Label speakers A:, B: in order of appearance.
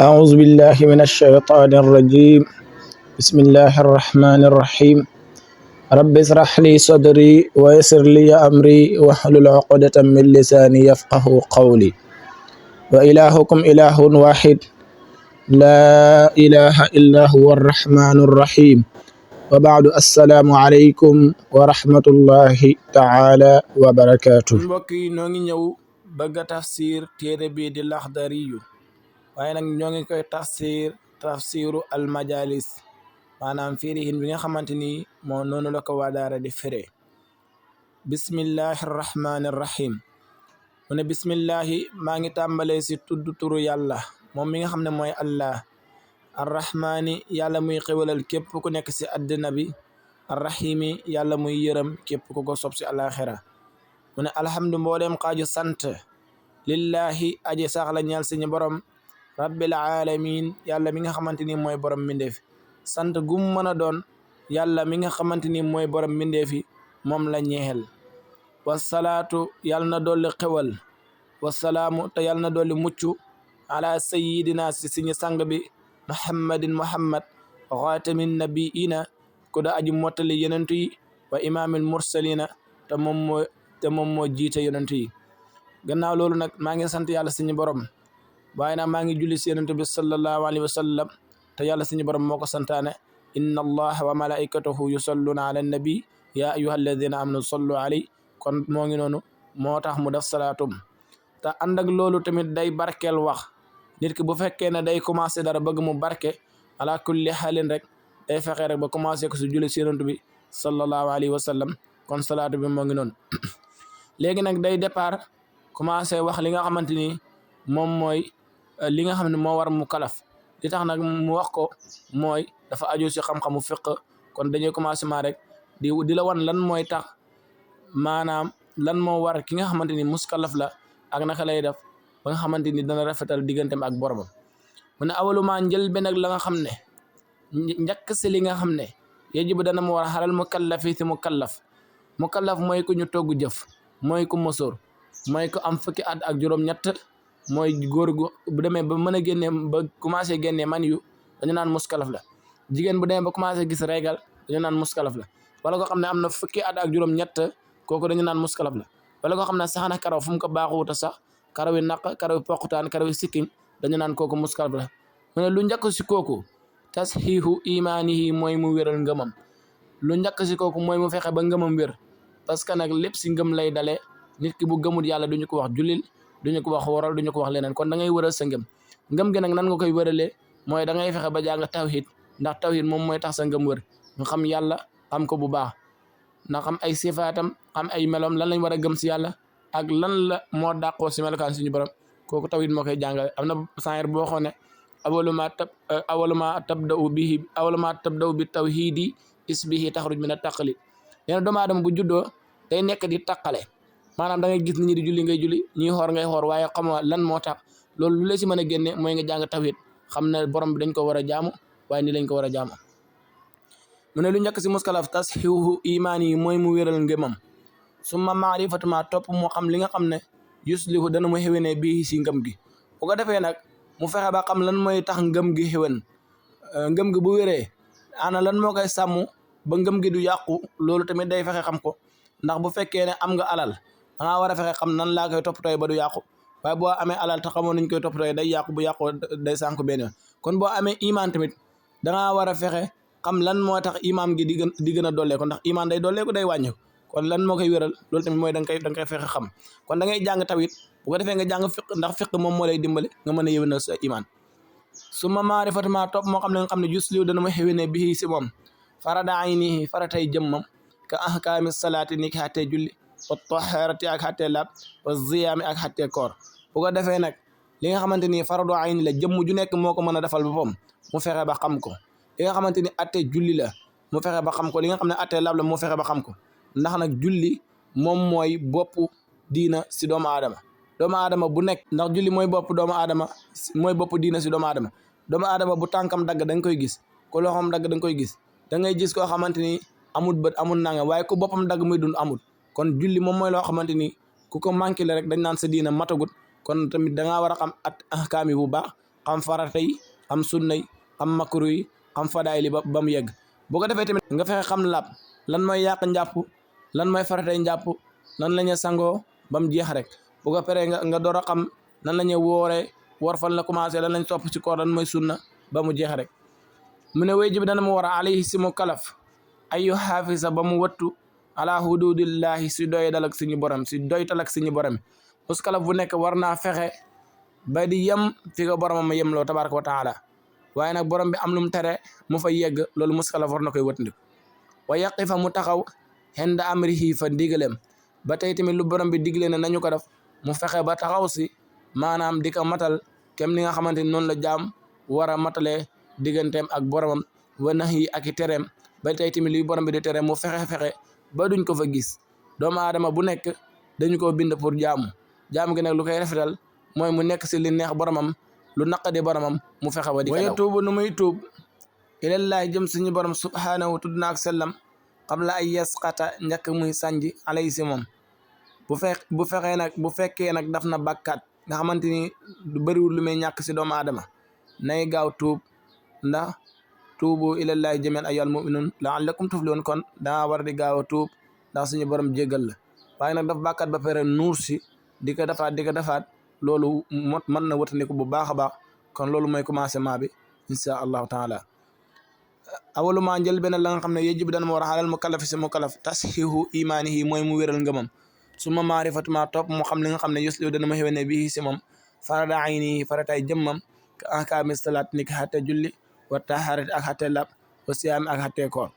A: أعوذ بالله من الشيطان الرجيم. بسم الله الرحمن الرحيم. رب اشرح لي صدري ويسر لي أمري واحلل عقدة من لساني يفقه قولي. وإلهكم إله واحد لا إله إلا هو الرحمن الرحيم. وبعد السلام عليكم ورحمة الله تعالى وبركاته.
B: mbokk yi ñoo ngi ñëw bëgg a tafsir téere bii di Laxdariyu waaye nag ñoo ngi koy tafsiru al majalis maanaam firihin bi nga xamante ni moo noonu la ko waa daara di firee. bismillahi arrahmani arrahim mu ne bismillahi maa ngi tàmbalee si tudd turu yàlla moom mi nga xam ne mooy allah arrahmani yàlla muy xewalal képp ku nekk si àddina bi, arrahimi yàlla muy yërëm képp ku ko sob si alaxira. mu ne alhamdu mbooleem xaaju sant lillahi aji sax la ñeel suñu borom rabbil alamin yàlla mi nga xamante ni mooy borom mbindeef sant gum mën a doon yàlla mi nga xamante ni mooy borom mbindeef yi moom la ñeexel. wasalaatu yàlla na dolli xewal wasalaamu te yàlla na dolli mucc ala sayidina si suñu sang bi muhammad xaatamin nabiina ku da aji mottali yonentu yi wa imaamil mursalina te moom moo jiite yonentu yi. gannaaw loolu nag maa ngi sant yàlla suñu borom waaye nag maa ngi julli si yonentu bi sallallahu alayhi wa sallam te yàlla suñu borom moo ko santaane inna allaha wa malaikatahu yusalluna ala nabi ya ayyuha alladina amanu sallu alayhi. kon moo ngi noonu moo tax mu def salaatum te ànd ak loolu tamit day barkeel wax nit ki bu fekkee ne day commencé dara bëgg mu barke ala kulli xaalin rek day fexe rek ba commencé ko si julli si yonentu bi sallallahu alayhi wa sallam. kon salaatu bi moo ngi noonu léegi nag day départ commencé wax li nga xamante ni moom mooy li nga xam ne moo war mu kalaf li tax nag mu wax ko mooy dafa aju si xam-xamu fiq. kon dañuy commencement rek di la wan lan mooy tax maanaam lan moo war ki nga xamante ni muskalaf la ak naka lay def ba nga xamante ni dana rafetal digganteem ak boromam. mu ne awaluma njëlbéen nag la nga xam ne njëkk si li nga xam ne yajibu dana mu war a xalal mukallafi si mukallaf mooy ku ñu togg jëf, mooy ku mësoor, mooy ku am fukki at ak juróom-ñett, mooy góor gu bu demee ba mën a génnee ba commencé génnee man yu dañu naan muskalaf la. jigéen bu demee ba commencé gis régal dañu naan muskalaf la. wala koo xam ne am na fukki at ak juróom-ñett kooku dañu naan muskalaf la. wala koo xam ne sax na karaw fu mu ko baaxuuta sax karaw yi naq, karaw yi poqutaan, karaw yi sikkiñ dañu naan kooku muskalaf la. mu ne lu njëkk si kooku tasxiixu imaanihi mooy mu wéral ngëmam. lu njëkk si kooku mooy mu fexe ba ngëmam wér parce que nag lépp si ngëm lay dalee. nit ki bu gëmul yàlla duñu ko wax jullil, duñu ko wax waral, duñu ko wax leneen. kon da ngay wëral sa ngëm gi nag nan nga koy wëralee mooy da ngay fexe ba jàng tawhid, ndax tawhid moom mooy tax sa ngëm wër nga xam yàlla xam ko bu baax na xam ay sifaatam, xam ay meloom, lan lañ war a gëm si yàlla ak lan la moo dàqoo si melokaan suñu borom. kooku tawhid moo koy jàngale. am na saayir boo xoo ne awaluma tabda'u bi tawhidi isbihi taxruj min at-taqli. nee na doomu aadama bu juddoo day nekk di taqale, maanaam da ngay gis nit ñi di julli ngay julli, ñuy xoor ngay xoor, waaye xamoo lan moo tax loolu lu la si mën a génne mooy nga jàng tawhid xam ne borom bi dañ ko war a jaamu waaye ni lañ ko war a jaamu. mu ne lu njëkk si muskalaf tasxiixu imaan yi mooy mu wéral ngëmam. summa maarifatuma topp moo xam li nga xam ne yuslihu dana mu xéwénee bii si ngëm gi. bu ko defee nag mu fexe ba xam lan mooy tax ngëm gi xéwén, ngëm gi bu wéree ana lan moo koy sàmm ba ngëm gi du yàqu. loolu tamit day fexe xam ko, ndax bu fekkee ne am nga alal da ngaa war a fexe xam nan laa koy toppatooy ba du yàqu. waaye boo amee alal te xamoon nañ koy toppatooy day yàqu, bu yàqoo day sànku benn yoon. kon boo amee imaan tamit da ngaa war a fexe xam lan moo tax imaam gi di gën a dolleeku, ndax imaan day dolleeku day wàññeeku. kon lan moo koy wéral loolu tamit mooy da nga koy fexe xam. kon da ngay jàng tawhid bu ko defee nga jàng fiq, ndax fiq moom moo lay dimbale nga mën a yéwénal sa imaan. summa maarifatuma topp moo xam ne nga xam ne yuslihu dana ma xéwénee bii si moom farada aynihi faratay jëmmam ka ahkaami salaati ni ki xattee julli wa taharati ak xattee laab wa ziyaami ak xattee koor. bu ko defee nag li nga xamante ni faradu ayni la jëmm ju nekk moo ko mën a defal boppam mu fexe ba xam ko. li nga xamante ni attee julli la mu fexe ba xam ko, li nga xam ne attee laab la mu fexe ba xam ko. ndax nag julli moom mooy boppu diina si doomu aadama bu nekk, ndax julli mooy bopp doomu aadama, mooy bopp diina si doomu aadama bu tànkam dagg da nga koy gis, ku loxoom dagg da nga koy gis, da ngay gis koo xamante ni amul bët amul nanga, waaye ku boppam dagg muy dund amul. kon julli moom mooy loo xamante ni ku ko manqué la rek dañ naan sa diina matagut. kon tamit da ngaa war a xam ahkaam yi bu baax xam farata yi xam sunna yi xam makru yi xam fadaay li ba mu yegg bu ko defee tamit nga fexe xam laab lan mooy yàq njàpp lan mooy faratay njàpp lan la ñuy sangoo ba mu jeex rek bu ko paree nga door a xam nan la ñuy wooree woor fan la commencé lan lañ topp ci koor lan mooy sunna ba mu jeex rek mu ne wajib dana mu war a alayhi si mu kalaf ayu xaafisa ba mu wattu ala hududillahi si doy dal ak suñu borom si doytal ak suñu borom muskalaf bu nekk war naa fexe ba di yem fi ko boromam ma yem loo tabaraka wa taala waaye nag borom bi am lu mu tere mu fa yegg loolu muskalaf war na koy wattandiku wa yaqifa mu taxaw xenda amrihi fa ndigalem ba tey tamit lu borom bi digle na nañu ko def mu fexe ba taxaw si maanaam di ko matal kem ni nga xamante ni noonu la jaam war a matalee digganteem ak boromam wa nahi ak i tereem ba tey tamit luy borom bi di tere mu fexe ba duñ ko fa gis doomu aadama bu nekk dañu ko bind pour jaamu gi nag lu koy rafetal mooy mu nekk si li neex boromam lu naqadi boromam mu fexe ba di ko daw tuubu nu muy tuub ilallahi jëm suñu borom subhanahu tudd na ak sellam qabla ay yasqata njëkk muy sànji alay si moom bu fekkee nag daf na bàkkaat nga xamante ni du bëriwul lu muy ñàkk si doomu aadama nay gaaw tuub ndax tuubu ilallahi jamii'an ayyuhal mu'minuun la'allakum tuflihun kon daa war di gaaw a tuub ndax suñu borom jéggal la waaye nag daf bàkkaat ba pare nuur si di ko defaat loolu mën na watandiku bu baax a baax kon loolu mooy commencement bi insha allahu taala awaluma njël benn la nga xam ne yejib dana ma war a xalal mukallaf si mukallaf tasxihu imaanihi mooy mu wéral ngëmam suma maarifatuma topp mu xam li nga xam ne yusliu dana ma xewene bii si moom farada aynihi faratay jëmmam ka ahkaami salaat ni ki xatte julli wa taharat ak xatte lab wa siyaam ak xatte koor